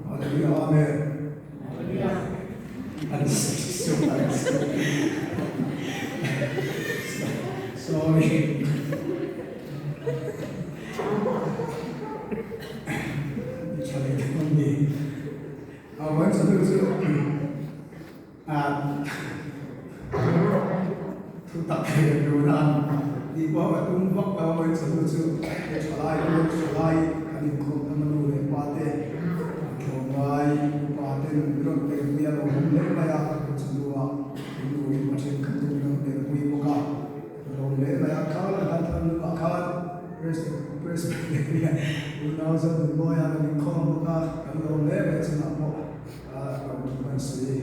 Hallelujah Amen. Hallelujah. An Sorry. Tha leh dawn ni. A vawi chawhnu chu thu tak thei a tun a, tih pawh a tum vak lo a vawi chawhnu chu he thalai pawh thalai kan inkhawm tam a nu leh pa te tlawmngai upa ten min rawn telpui a lo awm hle mai a, vawi chawhnu ah nu in pa thenkhat ten min rawn telpui bawk a. Ka lawm hle mai a, kha la kan thar hnuah khan Presbyterian unau Zonunmawia kan inkhawm bawk a, kan lawm hle mai chungah pawh a lawm thu kan sawi.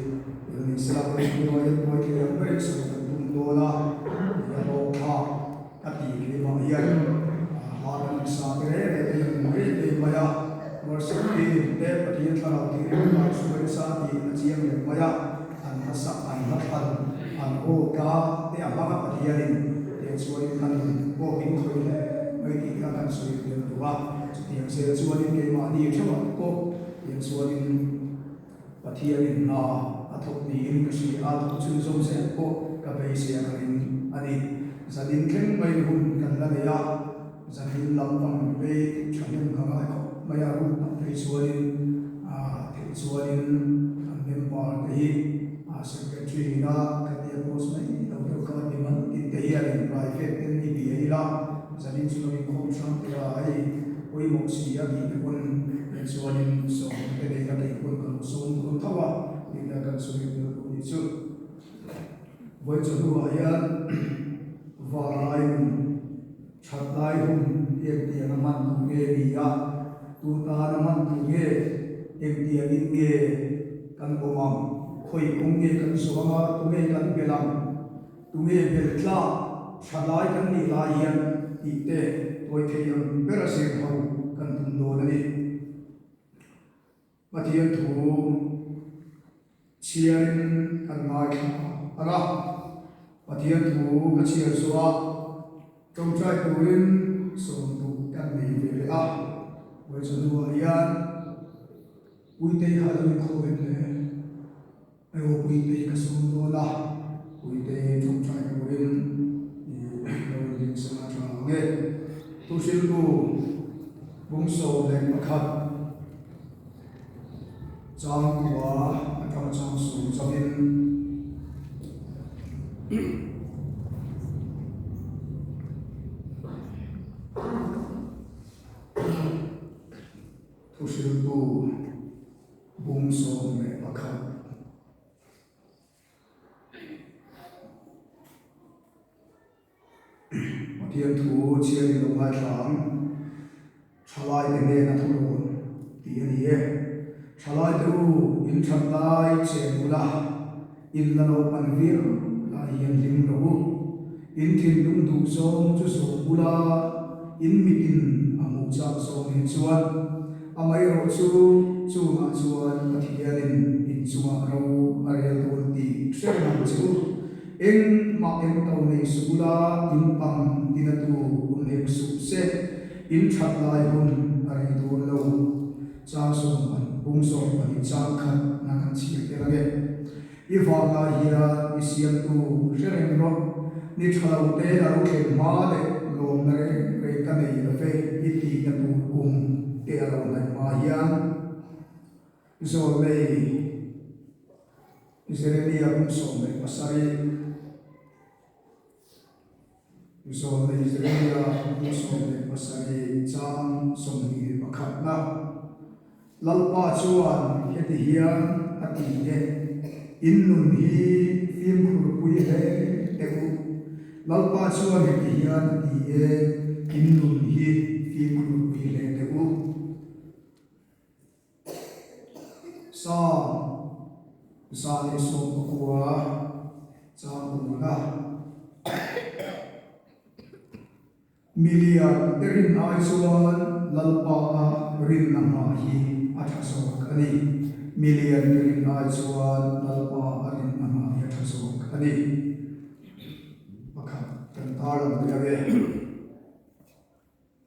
Eng ni sela pawh hnuah hian pawi thei ang berin sawi kan tum dawn a, ni a hlawk thlak ka ti keimah hian hla kan han sa te reng reng te hian hmu em em mai a, worship team te Pathian thlarau tih ringawt ai hruai nasa tih a chiang reng mai a. An hmasak, an hmathlan, an aw ta te a hmang a Pathianin tiang chuanin ka nun pawh min khawih hle mai tih kha kan sawi tel duh a. Chutiang zel chuanin keimahni theuhah te pawh tiang chuanin Pathianin hna a thawk niin ka hria a, thawk chhunzawm zel pawh ka beisei a ka ring a ni. Zanin thleng mai hun kan la nei a, zanin lampang vei thahnem ka ngai khawp mai a, ruk tak phei chuanin theih chuanin kan member te hi secretary ina ka tia post mai lo deuh kha mimal tin te hianin private ten i bia ila, zanin chu lo inkhawm hrang teh a, hei pawimawh si a tih te pawn hei chuanin sawm te nei ila kei pawn ka lo sawm dawn tho a tih te kan sawi tel duh a nih chu. Vawi chawhnuah hian vanglai nun, that lai hun engtiang a hman tur nge ni a, tu tan a hman tur nge, engtiangin nge kan awm ang, khawi kawng nge kan zawh ang a, tunge kan bel ang, tunge bel tlak, that lai kan nih lai hian tih te tawi thei ang ber a zir ho kan tum dawn a ni. Pathian thu chhiarin kan ngaithla ang a, Pathian thu ka chhiar zawh a, tawngtai turin sawm duh kan nei ve leh a, Vawicha hnuah hian Puitei kha a lo inkhawm em le? Aw Puitei ka sawm dawn a, Puitei tawngtai turin i lo inrinchhan a tha ang e. Thuhriltu 11. Changkua atanga changsu chauhin Thuhriltu bung 11. Pathian thu chhiarin lo ngaithla ang, Thalaite hnena thu rawn tih a ni e. Thalaite u, in that lai chen ula, in la lo pan viau lai hian hlim rawh u. In thinlung duh zawng chu zawm ula, in mitin a hmuh chak zawng nen chuan amaherawh chu chungah chuan Pathianin in chungah ro a rel dawn tih hre reng ang che u. Engmah eng to nei suh ula, in pang tina tu awm hek suh se, in that lai hun a rei dawn lo. Chang sawm pan, bung sawm pahnih chang khat na kan chhiar tel ange. I vang lai hian i siamtu hre reng rawh, ni tha lo te a lo thlen hma leh lawmna reng reng ka nei lo ve i tihna tur kum te a lo hnaih hma hian zawl nei. Jeremia kum 17, Zawlnei Jeremia kum 17 chang 21 na Lalpa chuan heti hian a ti e, In nun hi fimkhur pui hle teh u. Lalpa chuan heti hian a ti e, In nun hi fimkhur pui hle teh u. Psalm 119 chang pawlna Milian te rin ai chuan Lalpa a rinna nghah hi a tha zawk a ni. Milian te rin ai chuan Lalpa a rinna nghah hi a tha zawk a ni. Pakhat kan tarlang leh ang e.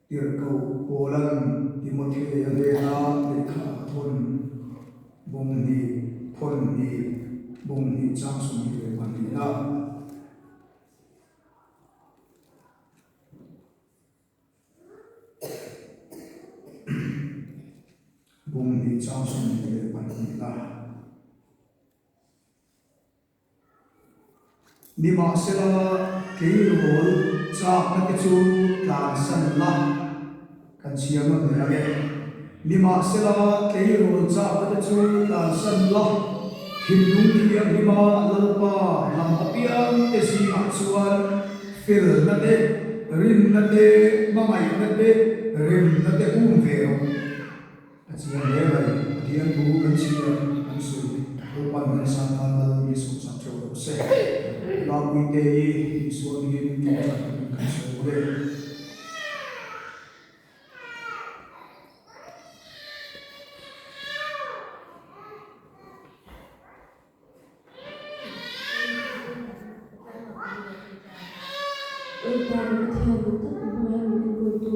Tirhkoh Paula'n Timothea hnena lehkha a thawn. Bawng hnih chang 22 a. Bawng hnih chang 22 a. Nimahsela, tleirawl chakna te chu tlansan la kan chhiar nawn leh ang e. Nimahsela, tleirawl chakna te chu tlansan la, thinlung thianghlima Lalpa lam apiang te zingah chuan felna te, rinna te, hmangaihna te, remna te um ve rawh. A chiang hle mai, Pathian thu kan chhiar kan sawi Lalpan kan san tan lal mi sawmsak theuh rawh se. Lapuite hi Isua hmingin tawngtai turin kan sawi bawk e. Lalpa ka Pathian duh tak i hmangaih min enkawltu,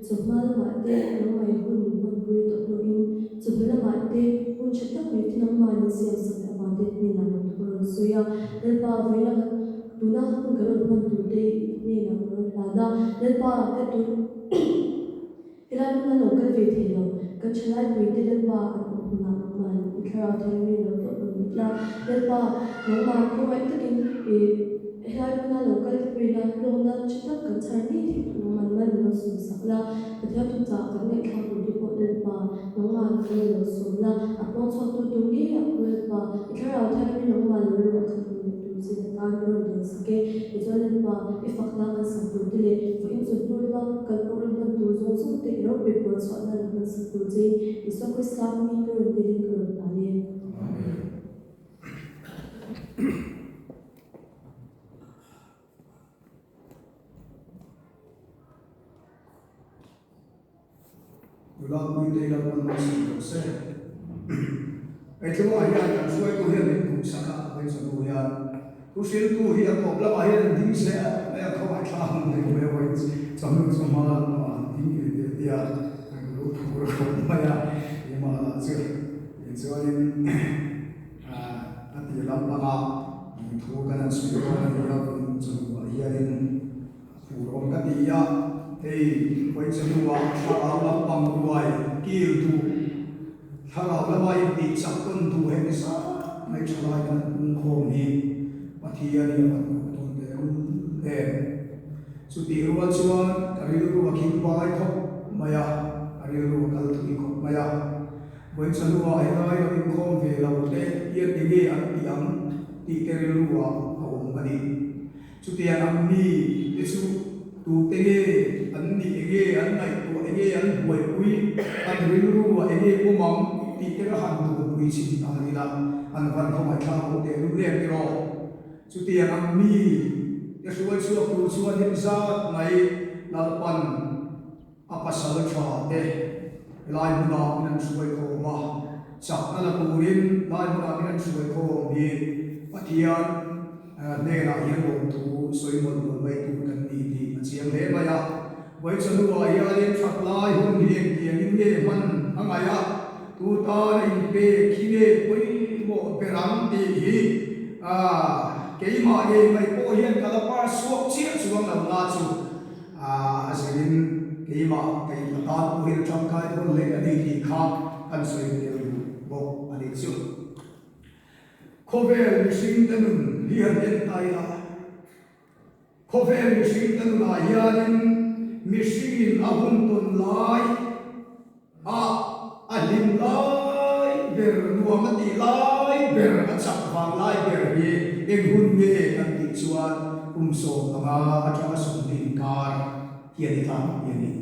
chawhma lamah te nangmah i hun min hmanpui tawh hnuin chawhma lamah te hun tha tak mai te nangmah min siamsak leh avang te hnenah lawm thu ka rawn sawi a. Lalpa vawiin a tuna hun ka rawn hman tur te i hnenah ka rawn hlan a. Lalpa he tun Helai hmuna lo kal ve thei lo, kan thalaipui te Lalpa an awm hunah nangmah i thlarau thianghlim lo tlawh rawn nih la. Lalpa, nangmah khawngaih takin i helai hmuna lo kal te puina hlawkna tha tak kan chhar ngei theih tur nangmah mal min lo sawm sak la. Pathian thuchah kan ngaihthlak tur te pawh Lalpa, nangmah mal lo sawm la, a pawng chhuak tu tur ngeiah pawh Lalpa, i thlarau thianghlim nangmah lo luah khat rawn nih tur che atan ka rawn dil sak e. Tichuan Lalpa, i fakna kan sak tur te leh vawiin chawhnu lama kan program hman tur zawng zawng te i ropui puan chhuah nan hman sak tur chein Isua Krista hmingin ka rawn dilin ka rawn hlan e. Amen. Nula puite ila pawn mai sak lo se. Hei tlungah hian kan hruaitu hian min duhsak a, hmeichhe nu hian thu hriltu hi a tawp lamah hian an ding se a, mai a khawngaih thlak ang mai mai a vawiin chawhnu chu hma lamah an ding ve teh tia an lo phur khawp mai a, keimah lah chu tichuanin a ti lampanga thu kan han sawi dawn a ni a, vawiin chawhnuah hianin. Phur awm ka ti a, hei vawicha hnuah thlarau lampang ruai kil duh, thlarau lama intih chak tawn duh he nisa mai tha lai kan han pung khawm hi Pathian hi a van kawp tawn teh rul em. Chutih rual chuan ka rilru a khing vai khawp mai a, ka rilru a kal thui khawp mai a. Vawicha hnuah helai lo inkhawm ve lo te hian enge an tih ang tih te rilru ah a awm a ni. Chutiang ang mi te chu tute nge an nih, enge an ngaihtuah, enge an buaipui, an rilru ah enge awm ang tih te ka han duhpui chhin ta ila, an van khawngaihthlak awm teh lul em tiraw? Chutiang ang mi te hruai chhuak tur chuan hemi zat mai Lalpan a pasal tha te helai hmunah min an hruai khawm a, chakna la turin helai hmunah min an hruai khawm hi Pathian hnenah hian lawmthu sawi mawlh mawlh mai tur kan ni tih a chiang hle mai a. Vawichahnuah hianin that lai hun hi engtiangin nge hman a ngaih a, tu tan a inpek hi nge pawimawh ber ang tih hi keimah ngei mai pawh hian ka la par chhuak chiah chuang lo na chu. A zirin keimah ka in atan pawh hian tangkai dawn hle a ni tih kha kan sawi tel duh bawk a nih chu. Khawvel mihringte nun hi han en ta ila, khawvel mihringte nunah hianin mihringin a hun tawn lai a a hlim lai ber, nuam a tih lai ber, a chak vang lai ber hi eng hun nge kan tih chuan kum 15 atanga 20 inkar hi a ni tlangpui a ni.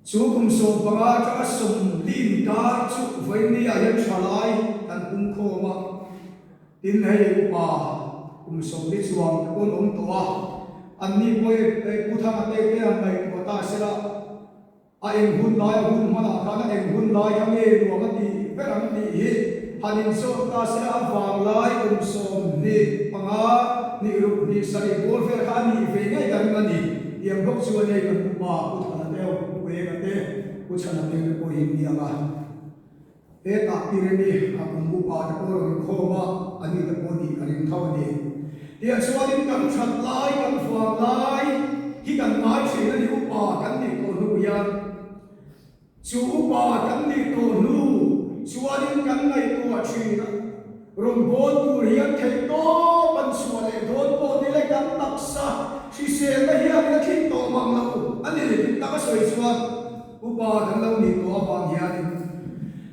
Chu kum 15 atanga 20 inkar chu vawiin ah hian thalai kan pungkhawm a, tin hei upa kum 40 chuang te pawh an awm tawh a, anni pawh hei Pu Thanga te te han ngaihtuah ta sela, A eng hun lai a hun hmanah khan a eng hun lai kha nge nuam a tih ber ang tih hi han inzawt ta se a vanglai kum 25, hnih ruk, hnih sarih bawr vel kha a nih ve ngei ka ring a ni. Tiang bawk chuan hei kan upa Pu Thana te, Pu Enga te, Pu Chhana te te pawh hi ni ang a. Hetah Piremi a kum upa te pawh rawn inkhawm a, a ni te pawh nih ka ring tho a ni. Tiah chuanin kan that lai, kan vang lai hi kan ngai thin a ni, upa kan nih tawh hnu hian. Chu upa kan nih tawh hnu chuanin kan ngaihtuah thin a, rawn bawl tur hian theih tawp an chhuah leh dawn pawh ni le kan taksa hriselna hianin a thlin tawh mang lo a ni dik tak a sawi chuan upa kan lo nih tawh avang hianin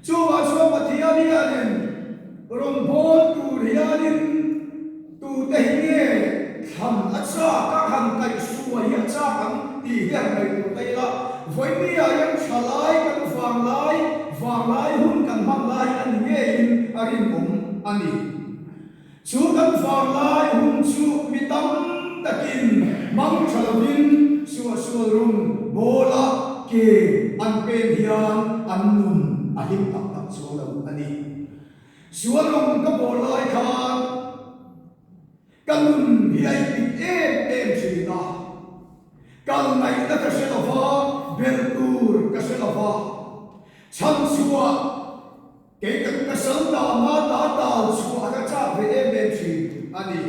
chuvah chuan Pathian hianin rawn bawl tur hianin tute hi nge thlan a chak a han kaihhruai hi a chak ang tih hi han ngaihtuah ta ila, vawinia hian thalai kan vanglai, vanglai hun kan hman lai a ni ngeiin a rinawm a ni. Chu kan vanglai hun chu mi tam takin hmang tha lovin suahsual rawng bawla ke an pen hian an nun a hlim tak tak chuang lo a ni. Sual rawng ka bawl lai khan ka nun hi a ipik em em thin a, kal ngaihna ka hre lo va, belh tur ka hre lo va, chhan chhuah kei ka ka sal dahna ta tal chhuah ka chak ve em em thin a ni.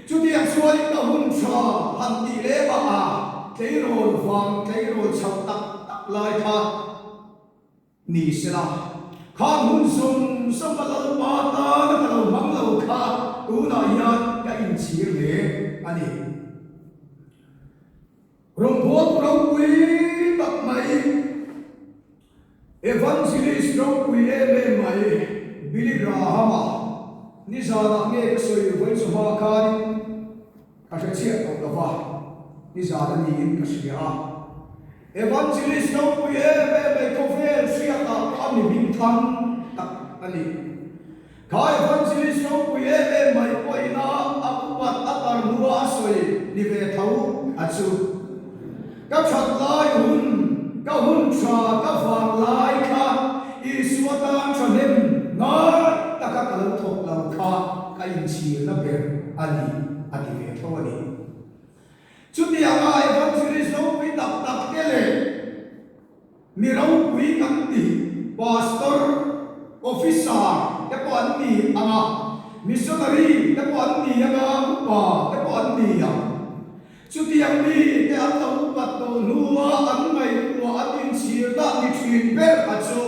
Chutiang chuanin ka hun tha han tih leh mah a, tleirawl vang tleirawl chhoh tak tak lai kha, Ni sela, khan hun zawng zawng a Lalpa tana ka lo hmang lo kha tunah hian ka inchhir hle a ni. Rawngbawltu ropui tak mai, Evangelist ropui em em mai Billy Graham-a nizanah nge ka sawi vawi chawhma khanin ka hre chiah tawh lo va, nizan a niin ka hria a. Evangelist ropui em em mai khawvel hriatah a mi hming thang tak a ni. Kha Evangelist ropui em em mai pawhina a upat a tar hnua a sawi ni ve tho a chu. Ka that lai hun, ka hun tha ka vang lai kha Isua tan thahnem ngai taka ka lo thawk lo kha ka inchhirna ber a ni a ti ve tho a ni. Chutianga Evangelist ropui tak tak te leh mi ropui kan tih Pastor, Officer te pawh an ni ang a, Missionary te pawh an ni ang a, Upa te pawh an ni ang. Chutiang mi te an lo upat tawh hnua an ngaihtuah an inchhir dah ni thin ber a chu.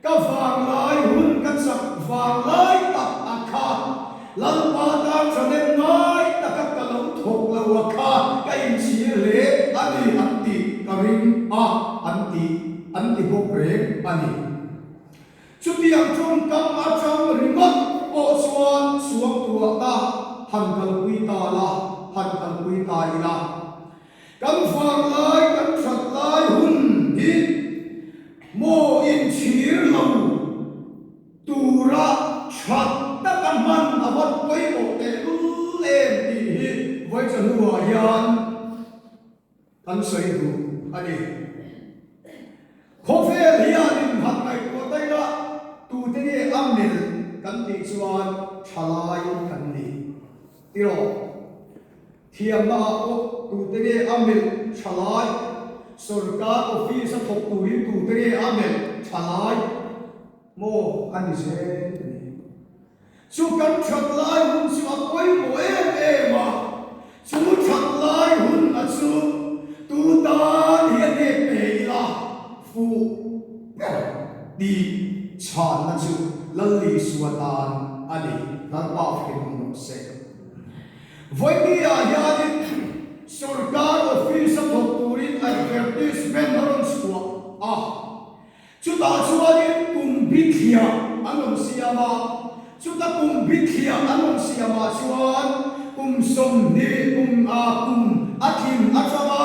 Ka vanglai hun ka chak vanglai tak a kha, Lalpa tan thanem ngai taka ka lo thawk lo a kha ka inchhir hle a ni an tih ka ring a, an ti an ti bawk reng a ni. Chutiang tawngkam atang ringawt pawh chuan suangtuah ta han kalpui ta la, han kalpui ta ila. Kan vanglai kan that lai hun hi maw inchhir lo tura that taka hman a va pawimawh tehlul em tih hi vawicha hnuah hian kan sawi duh a ni. Khawvel hianin han ngaihtuah daih a, tute nge a melh kan tih chuan thalai kan ni tiraw? Thiamna ah pawh tute nge a melh tha lai? Sorkar office a thawk turin tute nge a melh tha lai maw a ni zel a ni. Chu kan that lai hun chu a pawimawh em em a, chu that lai hun a chu tu tan hian nge pe ila fuh ber tih chhanna chu Lal Isua tan a ni. Lalpa hrim rawh se. Vawinia hianin sorkar office a thawk turin advertisement a rawn chhuah a, chutah chuanin kum bithliah an rawn siam a, chuta kum bithliah an rawn siamah chuan kum 20 kum a kum a tlin atanga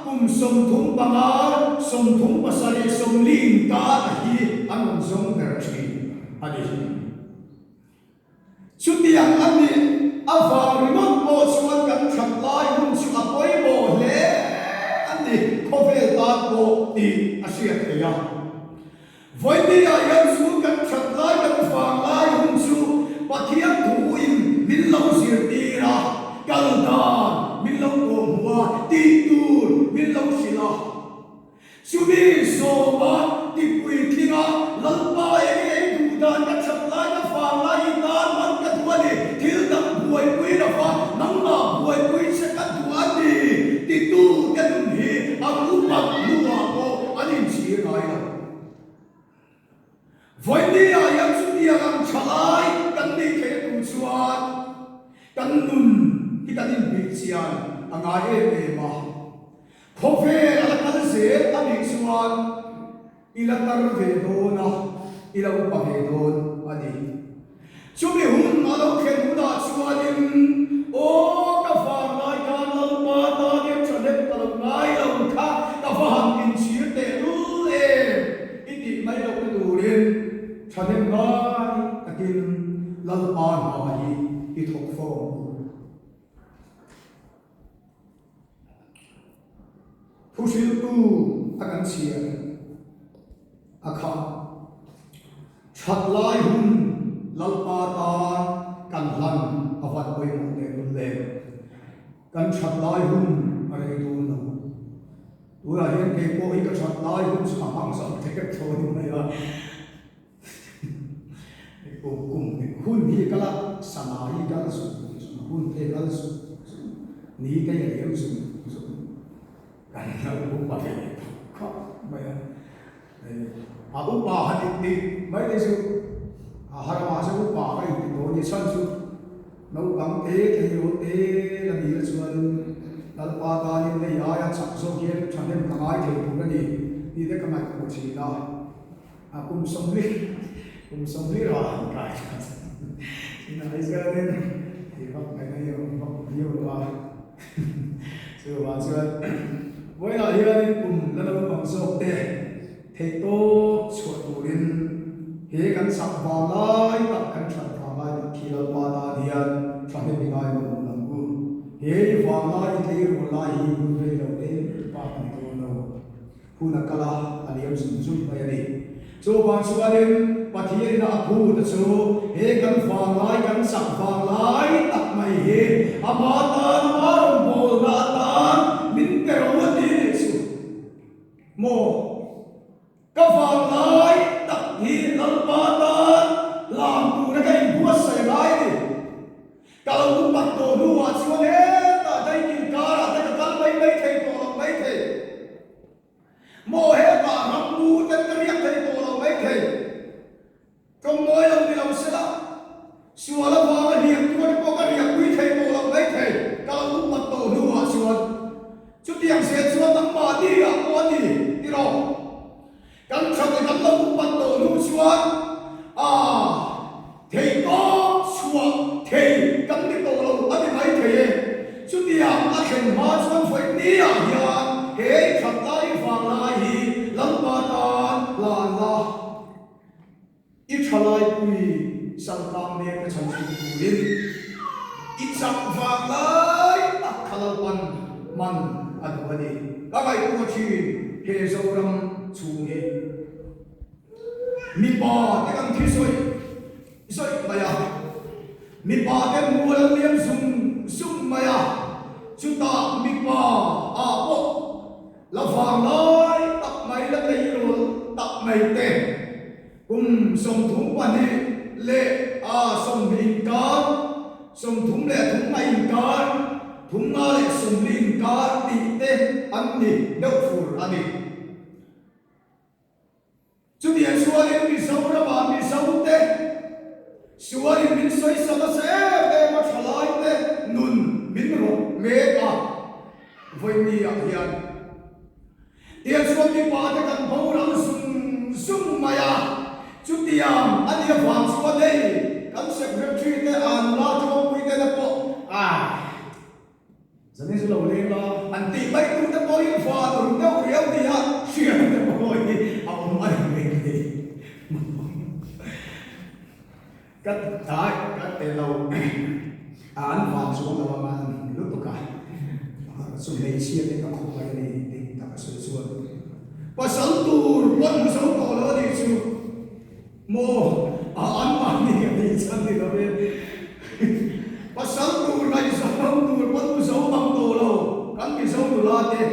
kum 35, 37, 40 inkar hi an rawn zawng ber thin a ni. Chutiang a nih avang ringawt pawh chuan kan that lai hun chu a pawimawh hle a ni, khawvel tan pawh tih a hriat theih a. Vawinia hian chu kan that lai kan vang lai hun chu Pathian thuin min lo zirtir a, kal dan min lo kawhhmuh a, tih tur min lo hrilh a. Chumi zawma tipuitlinga Lalpa. Vawinia hian chutiang ang tha lai kan neih theih a tum chuan kan nun hi kan inbih chian a ngai em em a. Khawvel a la kal zel a nih chuan i la tar ve dawn a, i la upa ve dawn a ni. Chumi hun a lo thlen hunah chuanin, Aw ka vang lai khan Lalpa tanin thahnem ka lo ngai lo kha ka va han inchhir teh lul em i tih mai lohna turin thahnem ngai takin Lalpa hna hi i thawk fo ang u. Thuhriltu a kan chhiar a kha. That lai hun Lalpa tan kan hlan a van pawimawh teh lul le. Kan that lai hun a rei dawn lo. Tunah hian kei pawh hi ka that lai hun chu a hmang zawk tep tho a ni mai a. Kum hun hi kal a, sana hi kal zung zung, hun te kal zung zung, ni te a liam zung zung, kan lo upa ve khawp mai a. A upa han inti mai te chu a harama chu upa ka inti tawh a ni chhan chu naupang te tleirawl te la ni la chuanin Lalpa tanin hei aia chak zawk hian thahnem ka ngai thei tur a ni tih te ka ngaihtuah thin a. A kum 40, kum 40 rah han kai ta chin a Israelin ti vak mai na hi a awm vak viau lo a. Chuvang chuan vawiinah hianin kum la naupang zawk te theih tawp chhuah turin he kan chak vang lai tak, kan that vang lai tak khi Lalpa tan hian thahnem i ngai lo ang u. He i vang lai, i tleirawl lai hi hun rei lo te bak a ni dawn lo. Hun a kal a, a liam zung zung mai a ni. Chuvang chuanin Pathianin a phut a chu he kan vanglai, kan chak vanglai tak mai hi ama tan, ama rawngbawlna atan min pe ro a ti nih chu maw? Ka vanglai tak hi Lalpa tan hlan tura ka inbuatsaih ngai a ni. Ka lo upat tawh hnuah chuan hetah daikil karah te ka kal mai mai thei tawh lo mai thei. Maw hetah rammu ten ka riak thei tawh lo mai thei. Tawngmawi lo ni lo sela, sual avanga hliam tuar te pawh ka riakpui thei tawh lo mai thei. Ka lo upat tawh hnuah chuan chutiang zel chuan nangmahni ah pawh a ni tiraw? Kan that leh kan lo upat tawh hnu chuan a thei tawp chhuah thei kan ni tawh lo a ni mai thei e. Chutiang a thlen hma chuan vawi niah hian he i that lai vang lai hi Lalpa tan hlan la, i tha laipui saltang mek te chhan chhung turin i chak vang lai tak kha Lalpan man a duh a ni. Ka ngaihtuah thin he Zoram chhung hi mipa te kan thi zawih zawih mai a, mipa te mual an liam zung zung mai a, chutah mipa ah pawh La vang lai tak mai la tleirawl tak mai te, kum 32 leh a 20 inkar, 33 a inkar, 35 leh 40 inkar tih te an ni deuh fur a ni. Chutiang sualin Mizoramah Mizote sualin min sawi nasa em em a, thalaite nun min rawk mek a, vawinia hian tiang chuan mipate kan boral zung zung mai a, chutiang a nih avang chuan hei kan secretary te a nula tlawmpuite te pawh a. Zane chu lo leng la, an tih mai tur te pawhin van ru deuh riau nia hriat te pawh hi a awm a ni mai thei. Ka dai ka te lo a an van chuang lo anga an hmu lutuk a, chu hmeichhia te ka khawngaih a ni dik tak a sawi chuan pasal tur pawn hmu zo tawh lo a nih chu. Maw a anmahni a tih chhan ni lovin pasal tur ngaihzawm tur pawn Mizo bang tawh lo, kan Mizo nula te,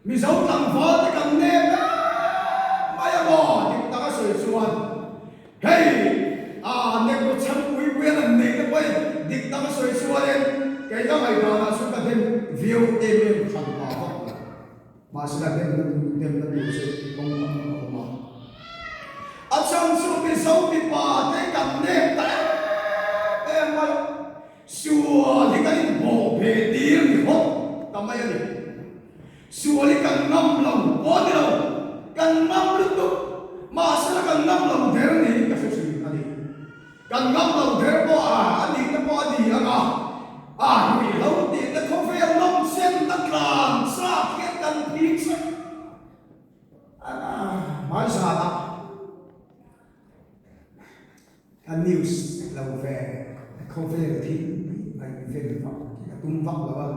Mizo tlangval te kan nep em mai a maw dik tak a sawi chuan hei a nekru chhan pui pui an han neih te pawhin dik tak a sawi chuanin kei ka ngaihdanah chuan ka dem viau em em hran pah vak lo. Mahsela demna tur demna tur chu kawng tam tak a awm a. A chhan chu Mizo mipa te kan nep ta em em mai a, sual hi kan inbawh ve tir ni hawt ta mai a ni. Sual hi kan ngam lo pawh ni lo, kan ngam lutuk, mahsela kan ngam lo der niin ka hre thin a ni. Kan ngam lo der pawh a a nihna pawh a ni ang a, a ruihhlo tihna khawvel nawmchen na tlan chak hian kan phik sak a hmaizanah ka news lo ve khawvel thil ngaihven vak hi ka tum vak lo a,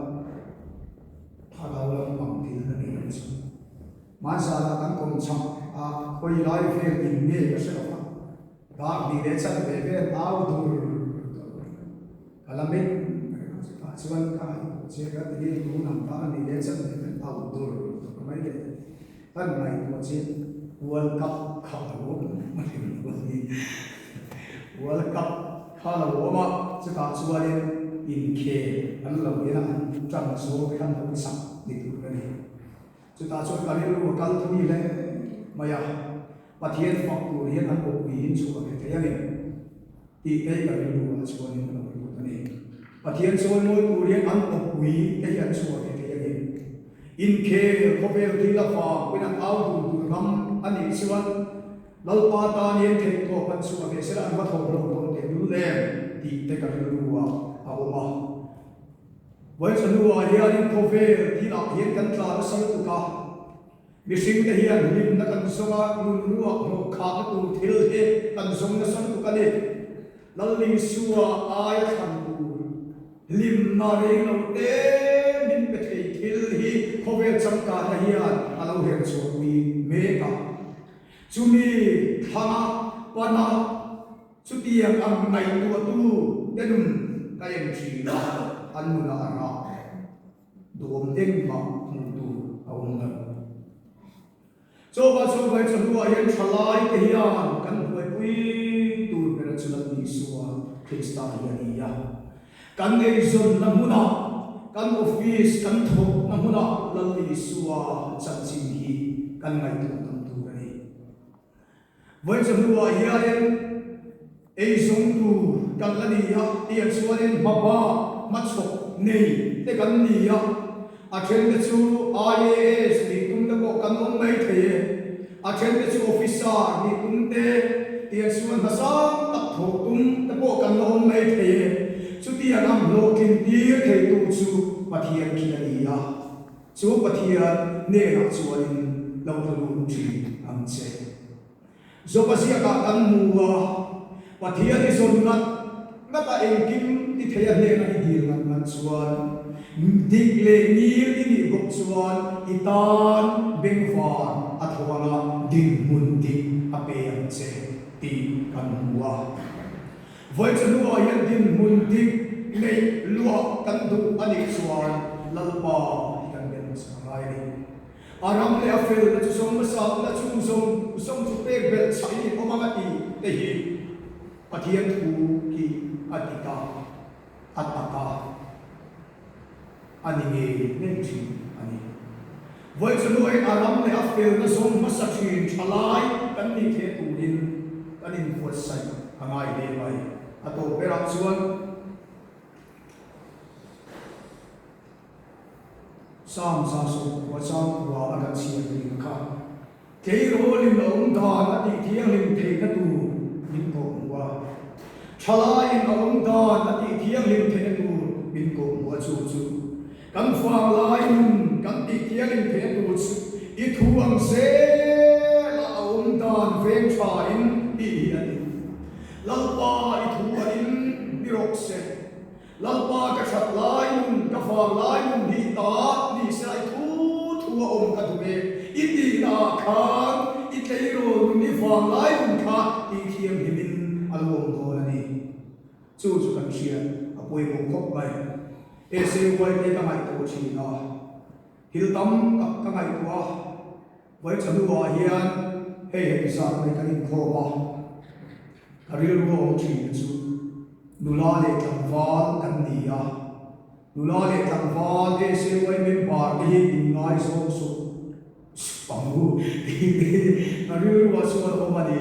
thlarau lampang thil a ni ang chu. Hmaizanah kan kawmchhak a khawi lai vel in nge ka hre lo va. Dar hnih leh chan ve vel au dur dur ka la mek chutah chuan ka ngaihtuah che ka ti hi tun ang dar hnih leh chan ve vel au dur dur ka mai leh kan ngaihtuah che World Cup kha lo awm a hlim lo a ni World Cup kha lo awm a chutah chuanin inkhel an lo en a an tan zawng te khan lo chak ni tur a ni chutah chuan ka rilru a kal thui hle mai a. Pathian fak tur hian an awpuiin chhuah ve thei a ni tih te hi ka rilru ah chuanin a lo lut a ni. Pathian chawimawi tur hian an awpui te hi an chhuah ve thei a ni. Inkhel khawvel thil a vang pawhin an au dun tur ngam a nih chuan Lalpa tan hian theihtawp an chhuah ve sela an va thawk hlawm dawn teh lul em tih te ka rilru ah a awm a. Vawichahnuah hianin khawvel thilah hian kan tla nasa lutuk a. Mihringte hian hlimna kan zawng a, nun ruak hnawh khahna tur thil hi kan zawng nasa lutuk a ni. Lal Isua aia thlan tur hlimna reng lo te min pe thei thil hi khawvel changkanna hian a lo her chhuahpui mek a. Chumi thlanga pana chutiang ang ngaihtuahtu te nun ka en thin a, an nunah a rah. Duhawm engmah hmuh tur a awm lo. Chawva chawva hi chawhnuah hian thalai te hian kan buaipui tur ber chu Lal Isua Krista hi a ni a. Kan eizawnna hmunah, kan office kan thawkna hmunah Lal Isua chanchin hi kan ngaihtuah tam tur a ni. Vawi chawhnuah hianin eizawng tur kan la ni a, tiah chuanin hmaba hmachhawk nei te kan ni a, a then te chu IAS nih tum te pawh kan awm mai thei e, a then te chu officer nih tum te, tiah chuan hna sang tak thawh tum te pawh kan la awm mai thei e, chutiang ang hlawhtlin tir theitu chu Pathian khi a ni a. Chu Pathian hnenah chuanin lo tlu lut thin ang che. Joba ziakah kan hmu a, Pathian i zawn ngat ngat a engkim ti thei a hnena i dil ngat ngat chuan, dik leh ngil i nih bawk chuan i tan bengvar a tho anga dinhmun dik a pe ang che tih kan hmu a. Vawi chahnuah hian dinhmun dik neih luah kan duh a nih chuan Lalpa hi kan bel hmasa a ngai a ni. A ram leh a felna chu zawng hmasa na chung zawng zawng chu pek belh chah in awm ang a ti te hi Pathian thu hi a dik a, a tak a. A ni ngei ngei thin a ni. Vawi chu hnuaiin a ram leh a felna zawng hmasa thin tha lai kan nih theh turin kan inbuatsaih a ngai hle mai. A tawp berah chuan Psalm 110 chang kua a kan chhiar thin kha, Tleirawlin a awm dan a tih thianghlim theihna tur min kawhhmuh a, Thalaiin a awm dan a tih thianghlim theihna tur min kawhhmuh a, chu chu kan fang lai nun kan tih thianghlim theihna tur chu i thu ang zela a awm dan veng thain tih hi a ni. Lalpa i thu angin ni rawh se. Lalpa ka that lai nun, ka vang lai nun hi i ta ni se i thu thu a awm ka duh e. I tihna ah khan i tleirawl nun i vang lai nun kha tih thianghlim in a lo awm dawn a ni. Chu chu kan hriat a pawimawh khawp mai. SAY te ka ngaihtuah thin a, thil tam tak ka ngaihtuah a, Vawichahnu ah hian hei heti zat mai kan inkhawm a, ka rilru a awm thin chu nula leh tlangval kan ni a, nula leh tlangval ACY member te hi inngaizawng suh suh ang u tih te hi ka rilru ah chuan a awm a ni.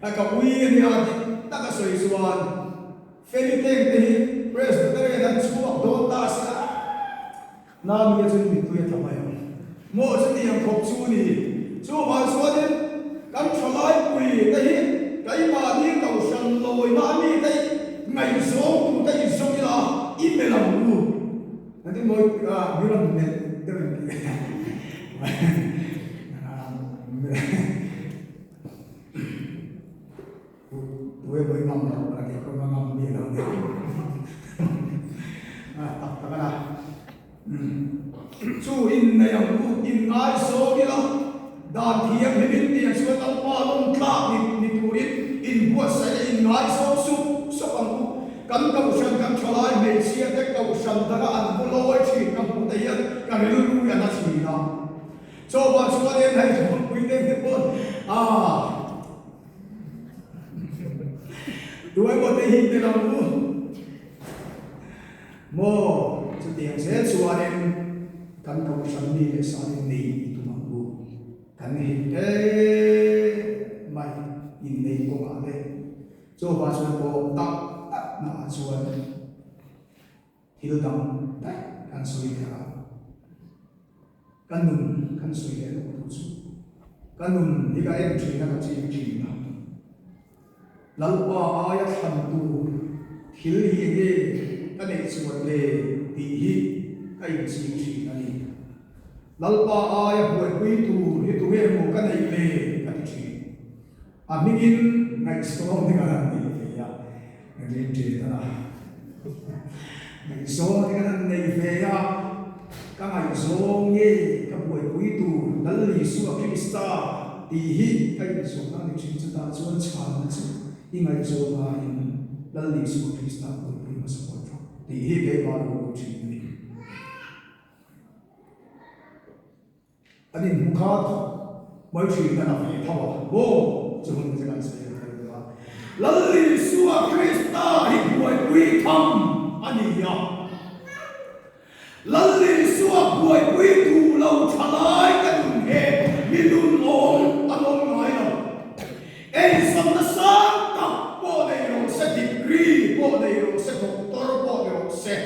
A ka ui a nia dik tak a sawi chuan Feli Teng te hi Presbyterian an chhuak dawn ta a sila Nami a chuan mittui a tla mai ang maw chutiang khawp chu ni. Chuvang chuanin kan thalaipui te hi keimahni kohhran lawina a mi te ngaihzawng tur te inzawm ila i melh ang u. An ti mawi a mi rawn melh deuh em tih Tuai mawi ngam lo a ti pawh ngam mi lo ni tak tak a na. Chu innei ang u inngaizawng ila dan thianghlimin tiang chuan Lalpa lawm tlak ni turin inbuatsaih leh inngaizawng sup sup ang u. Kan kohhran kan thalai hmeichhia te kohhran danga an vaw lawi thin ka hmuh te hian ka rilru hi a na thin a. Chawhmah chuan en hei thawmpui te hi pawh a tuemaw te hi tel ang u maw chutiang zel chuanin kan kohhran mi leh sa te nei i tum ang u. Kan him em mai innei kawngah te. Chuvang chuan pawh tak tak hnaah chuan thil dang daih kan sawi leh a, ka nun kan sawi leh loh tur chu ka nun hi ka en thin a, ka ching thin a, Lalpa aia thlan tur thil hi enge ka neih chuan le tih hi ka inching thin a ni. Lalpa aia buaipui tur hi tunge maw ka neih le ka ti thin. A hmingin ngaihsawm hi ka han nei ve a, rin ṭin a na. Ngaihsawm hi ka han nei ve a, ka ngaihzawng nge ka buaipui tur Lal Isua Krista tih hi ka inzawhna a ni ṭhin. Chutah chuan chhanna chu i ngaihzawng aiin Lal Isua Krista buaipui hmasa pawh ṭha tih hi keimah lo awm ṭhin a ni. An inhmu kha mai thin kan a ve tho a maw? Chu hun chu kan sawi ang deuh a. Lal Isua Krista hi buaipui tham a ni a. Lal Isua buaipui duh lo tha lai ka nun he mi nun awm an awm ngai lo. Eizawnna sang tak pawh nei rawh se, degree pawh nei rawh se, doctor pawh ni rawh se.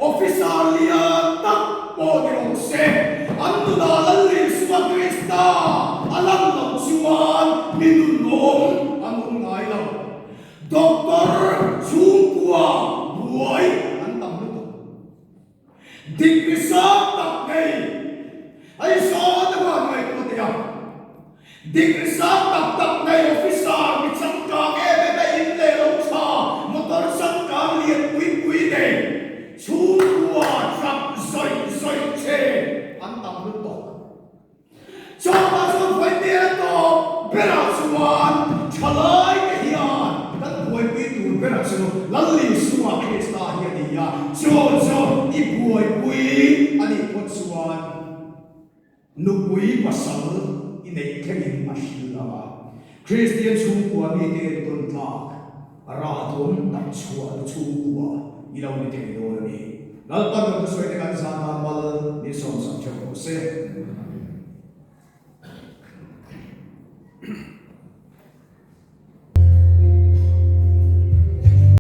Officer lian tak pawh ni rawh se, an nunah Lal Isua Krista a lan loh chuan mi nunawm an awm ngai lo. Doctor chhungkua buai an tam lutuk. Degree sang tak nei Aizawl te huan ngaihtuah teh a. Degree sang tak tak nei officer mi changkang em em a in leh lo tha, motor changkang lian pui pui nei, chhungkua tap zawih zawih che an tam lutuk. Chawhmah chuan Vaimel a tawp berah chuan thalai te hian kan buaipui tur berah chu Lal Isua Krista hi a ni a, chu chu i buaipui a nih phawt chuan Nupui pasal i neih thlengin a hril ang a, Kristian chhungkua mite entawn tlak rah thawm tak chhuahna chhungkua i lo ni thei dawn a ni. Lalpan rawn thusawi te kan zan tan mal min sawmsak theuh rawh se.